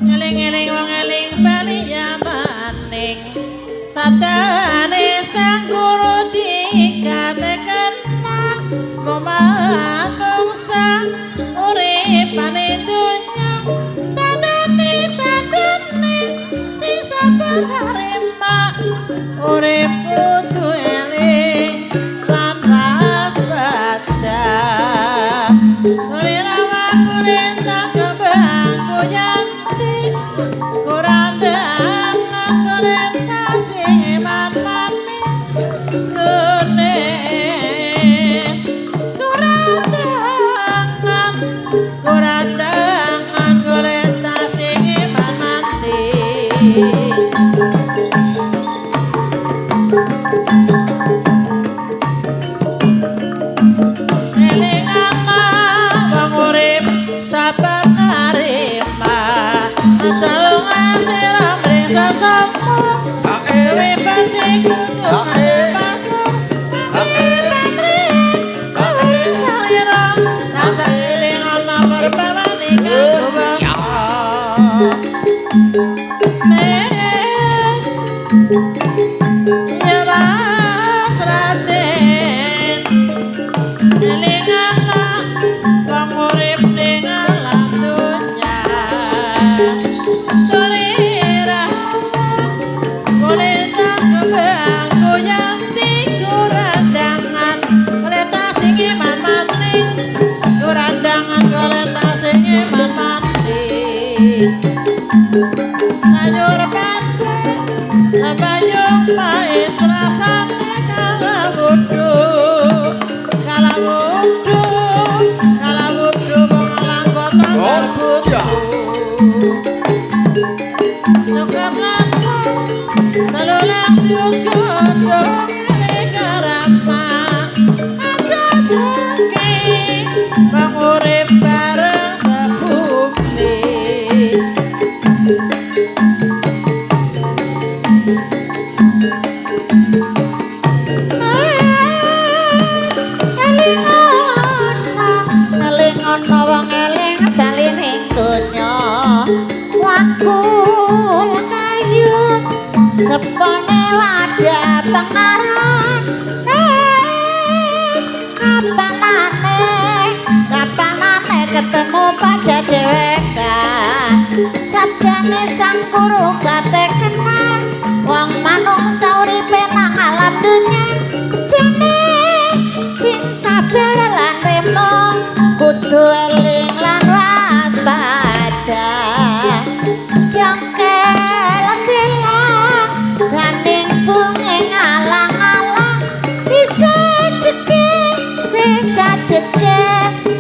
Eling-eling wong eling bali yamaning sabdane sang guru dikatekena manungsa uripane donya tandane tandane sing sabar harima urip kudu eling lan waspada. Ora kulenta kembang goyanti kurandang kulenta sing iman mani lunes kurandangan kurandangan kulenta sing iman mani. Eling ana wong urip sabar narima aja lunga mring sesama kowe pancen kudu pasung salira tansah eling ana perbawane kanggo bangsa. Nes ya Mas Raden eling ana wong urip ning alam donya turira kulita kembang goyanti kurandangan kulita sing iman maning kurandangan kulita sing iman maning sayur pancen payung pahit rasane kalawudu kalawudu kalawudu wong langgo tanggal butuh suket lantung celulang ciut godhong karama aja dengki wong urip bareng sebumi. Eling ana, eling ana wong eling bali ning donya. Wakul kayu sepone wadah pengaran. Wis kapanane, kapanane ketemu pada dhewekan. Sabdane sang guru katekenan wong manungsa uripe nang alam dunya. Jane sing sabar lan remo kudu eling lan waspada. Yang kelak-kelak ganing bunge ngalang-alang bisa ceke bisa ceke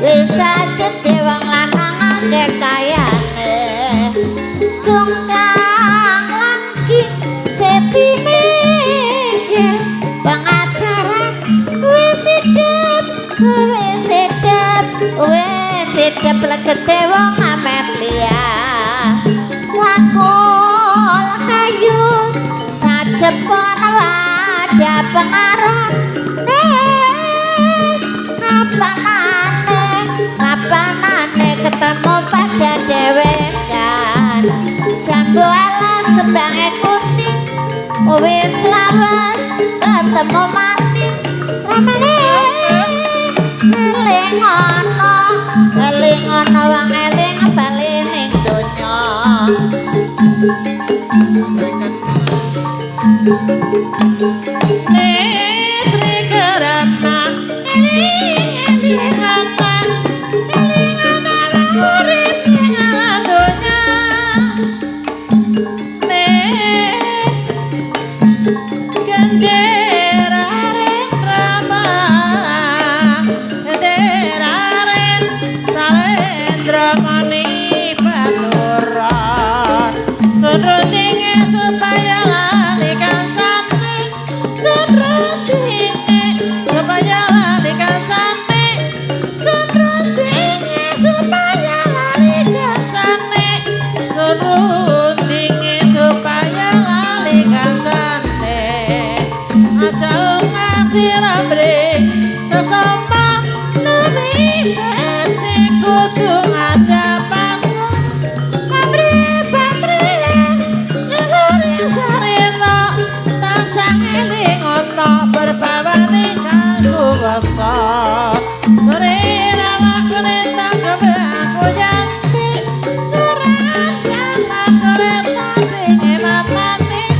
bisa ceke wong lanang akeh kayane. Cungkang langking setine pengajaran wis sedep wis sedep wis sedep legete wong amet liya. Wakul kayu sacepon wadah pengaron. Wis kapanane kapanane ketemu pada dhewekan. Jambu alas kembange kuning wis lawas ketemu mati ramene eling ana eling ana wong eling bali ning donya. Nesri kerama eling eling ana eling ana urip ning alam donya. Nes genderaren rama genderaren salendra mani paturon sunrutinge supaya lali kancane sunrutinge becik kudu ngadhep pasar pamrih pamrih luhur sarena tansah eling ana perbawane kanggo wasa sore rawakune tangkep aku yanti kurang kereta sing eman maning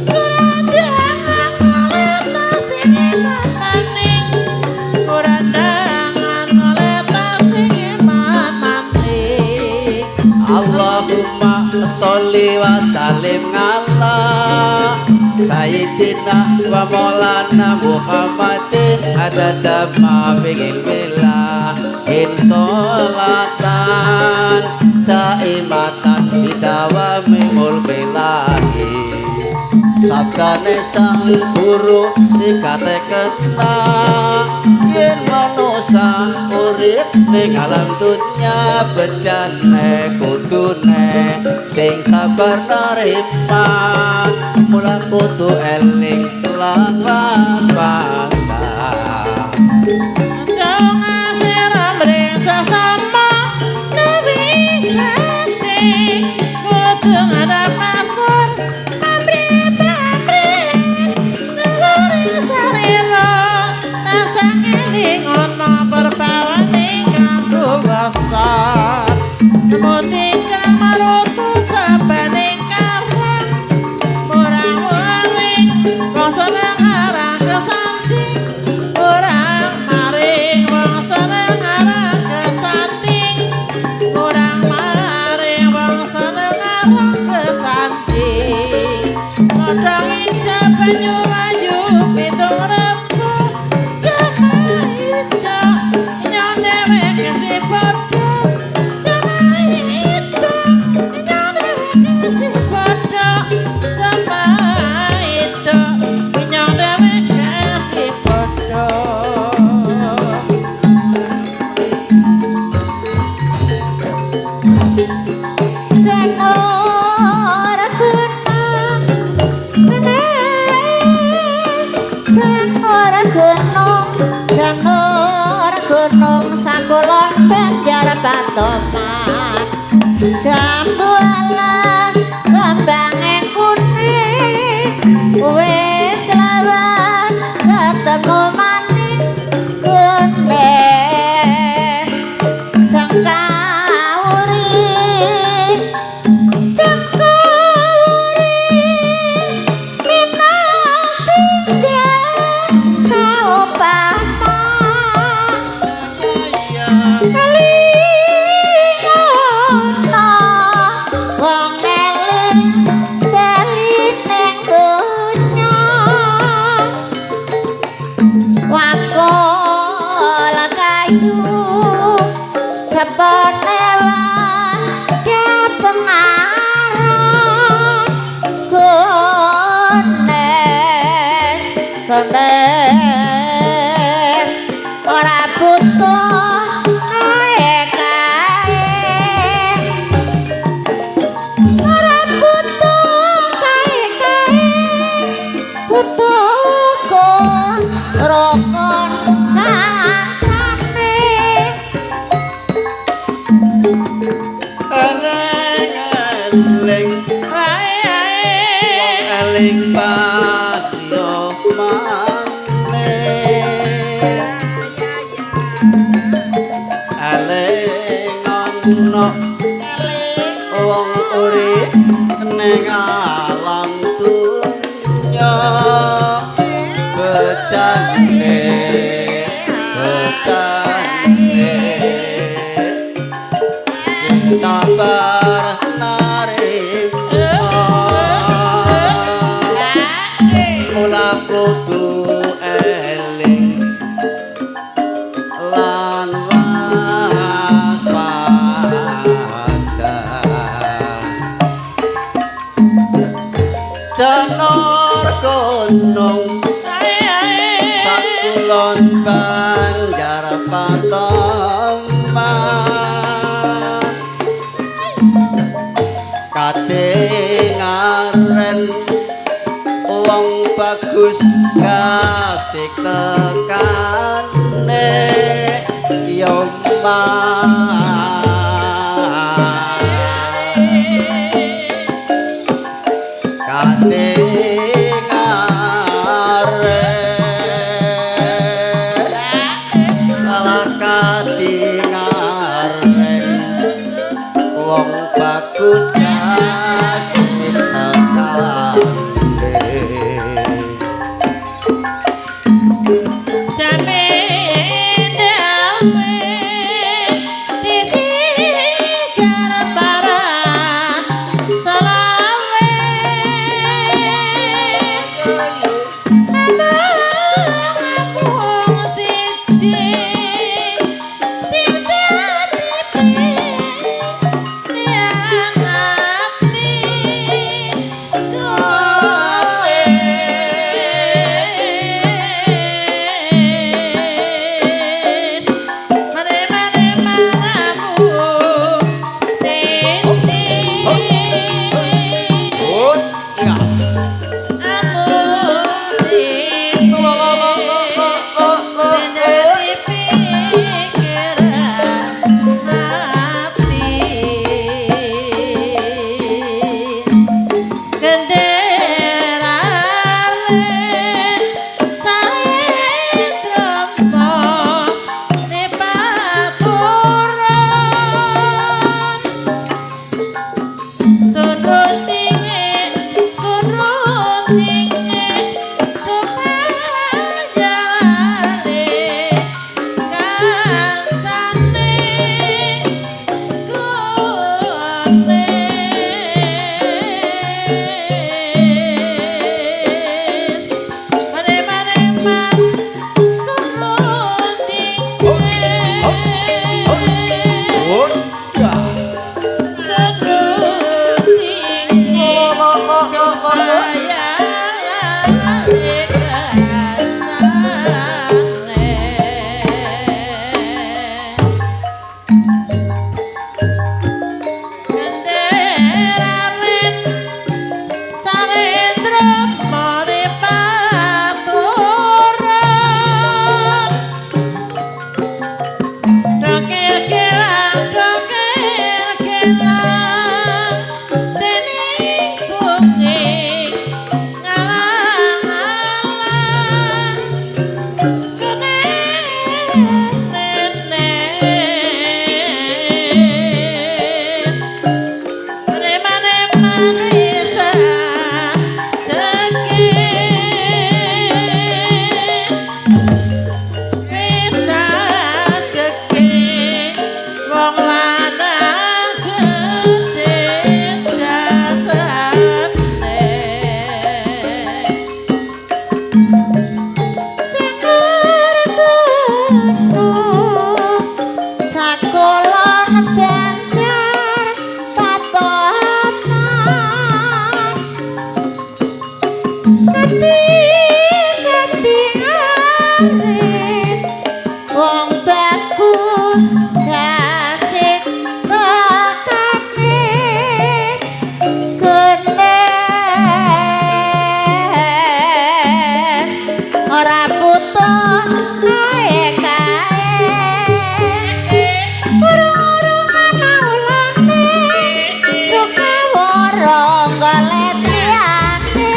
kurandangan kereta sing eman maning kurandangan kereta sing eman maning. Allahumma sholli wa sallim ala Sayyidina wa maulana Muhammadin adada ma fil ilmillah in sholatan daimatan bidawami mulkilahi. Sabdane sang guru dikatekena yen manusa urip ning alam dunya bejane kudune sing sabar narima mula kudu eling lan waspada. Aja ngasih mring sesama luwih becik kudu ngadhep pasar pamrih pamrih luhur sarira tansah eling ana perbawane kanggo wasa nemu kang marutu sabaning karang ora maring wong seneng arang kesanding ora maring wong seneng arang kesanding ora maring wong seneng arang kesanding padha ijab banyu ayu pitung rebo cuma itu nyong dheweke si padha cuma itu nyong dheweke si padha cuma itu nyong dheweke si padha. Janur gunung genes, janur gunung, janur gunung sakulon Banjar Patoman, jambu alas kembange kuning wis lawas ketemu maning genes jangkauri jangkauri minang jingga saopana elingono wong eling bali ning donya wakul kayu sepone wae pengarang gones gones ora butuh kae kae ora butuh kae kae butuh rokon kancane. Eling eling Ae ae wong eling patiya mane eling ana Eling wong urip ning alam dunya bejane bejane sing sabar narima mula kudu eling lan waspada. Janur gunung ae ae sakulon Banjar Patoman kadengaren wong bagus kasih tekane ya. Katingare malah katingaren wong bagus kasih tekane. Oh, ya. Lo lo lo lo lo lo lo. Oh, ya. Lo lo lo lo lo lo. Sakolon Banjar Patoman Kati arit wong bagus kasih tekane genes ora butuh kae kae urung-urung ana ulane sukawara golek liyane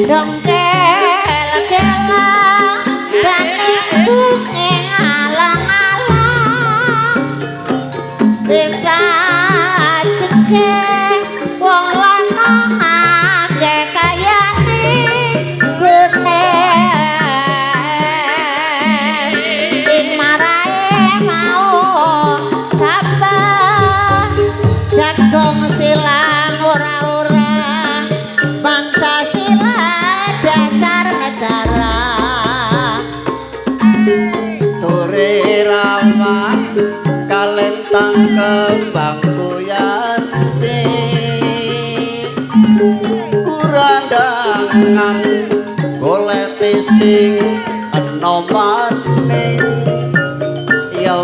dongkel kelang dane bunge alang-alang bisa cekek wong lanang akeh kayane genes sing marae mau sapa jagung silang ora-ora Pancasila dasar negara. Tore rawa kalentang kembang kuyanti kurandangan goleti sing enomane ya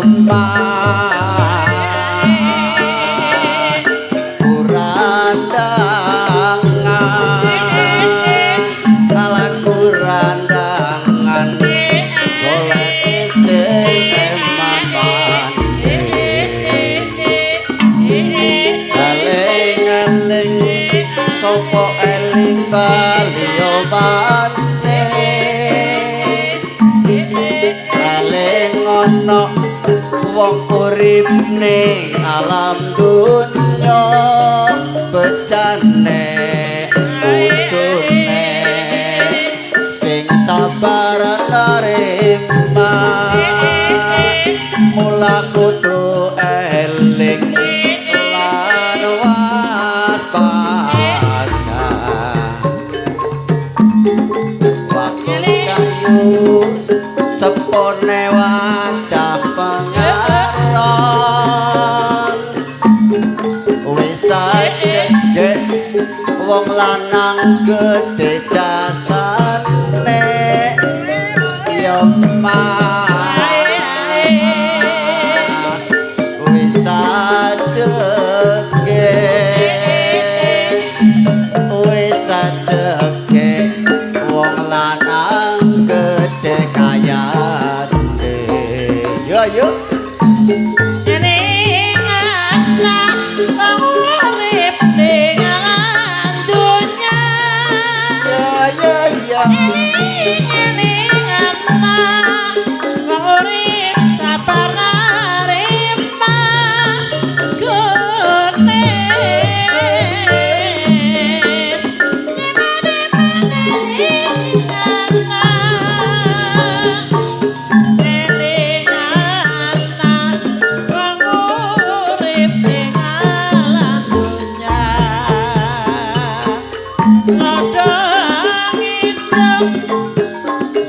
kurandangan ala kurandangan goleti sing eman. Ana wong urip ning alam dunya becane utune sing sabar nerima mula kudu eling lan waspada waktu kayu cepone wadah pengaron wis ajek wong lanang gedhe jasane ya mah wis ajeke wis ajeke wong lanang gedhe kayane yo yo. Eling ana wong urip ning alam dunya. Ya ya ya. Eling ana wong urip sabar narima gones. Eling ana, eling ana wong urip ning alam dunya. Lodhong ijo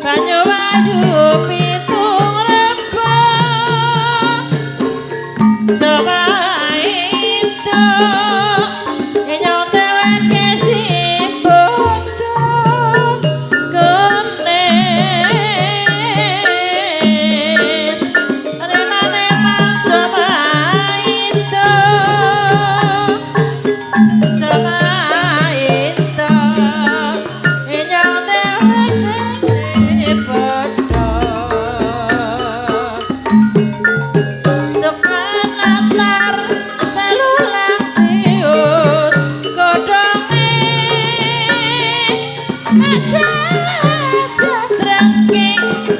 banyu wayu pitung rebo coba itu inyong dheweke si bodho kenes remane coba itu coba itu inyong dheweke si bodho. Sukan latar celulang ciut godhonge aja aja drengki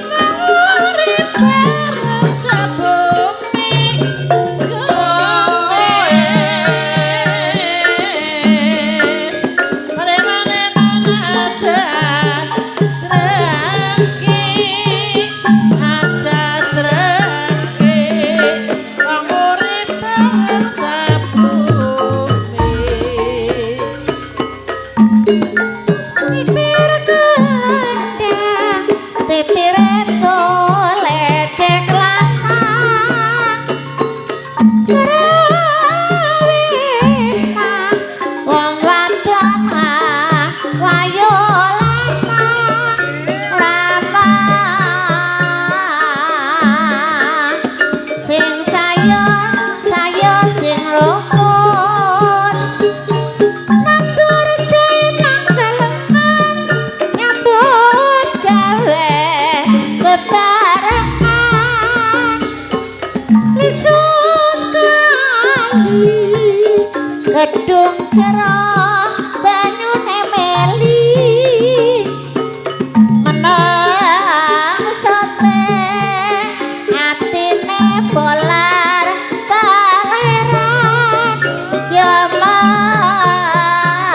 wong urip bareng sabumi gones preman aja drengki aja drengki wong urip bareng sabumi. Titir kendang, titire ledek lanang. Kerawinan wong wadon wayo lanang ramah. Sing sayo sayo sing rukun. Nandur jahe nang galengan nyambut gawe bebarengan. Lisus kali gedung jero banyune meli menang sote atine bolar baleran ya mas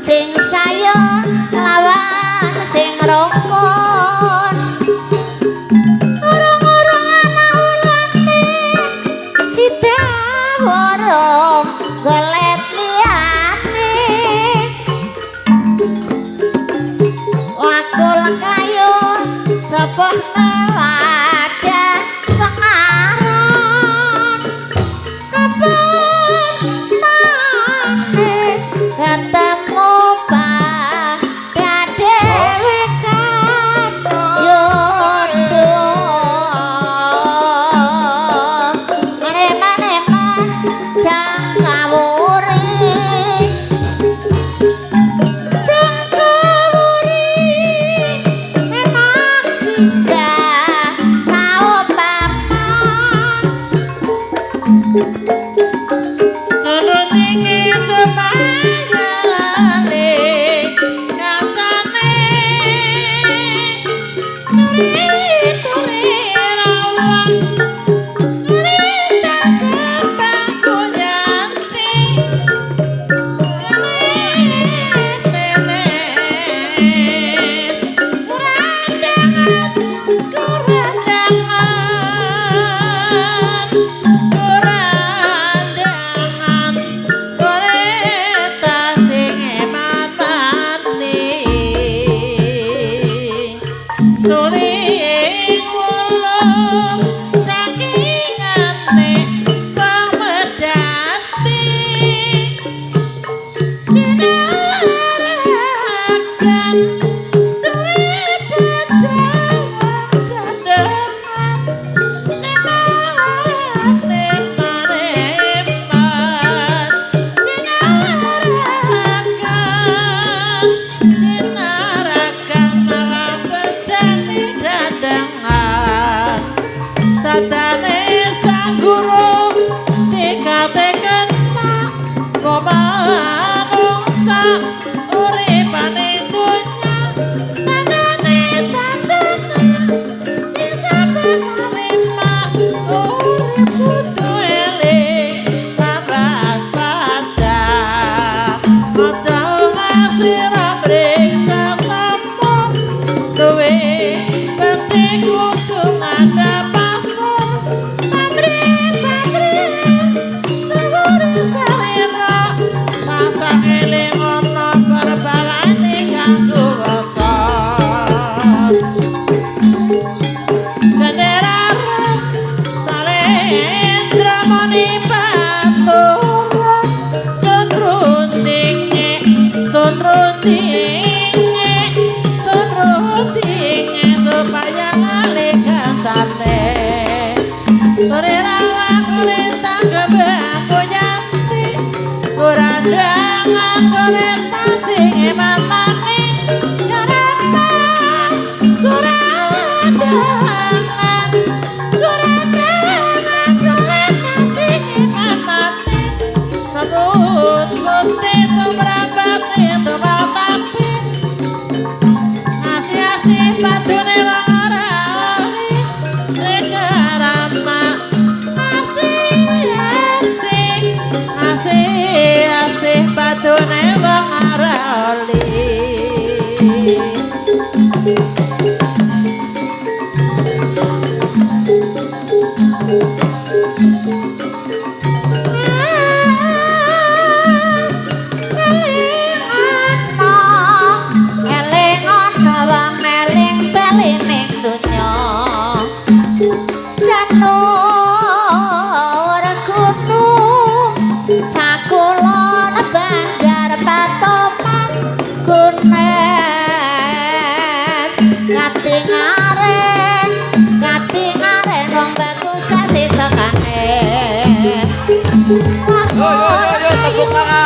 sing sayo lawan sing rukun urung-urung ana ulane sida warung golet liyane wakul kayu cepohne wadah pengaron kapan maneh ketemu pada dhewekan yodo eman-eman jangkawuri jangkawuri enak jingga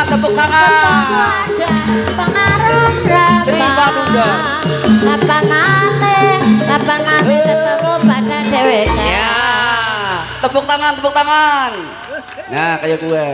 Tepuk tangan. Terima Bunda. Kapan ane ketemu pada dheweke. Ya, tepuk tangan, tepuk tangan. Nah, kayak gue.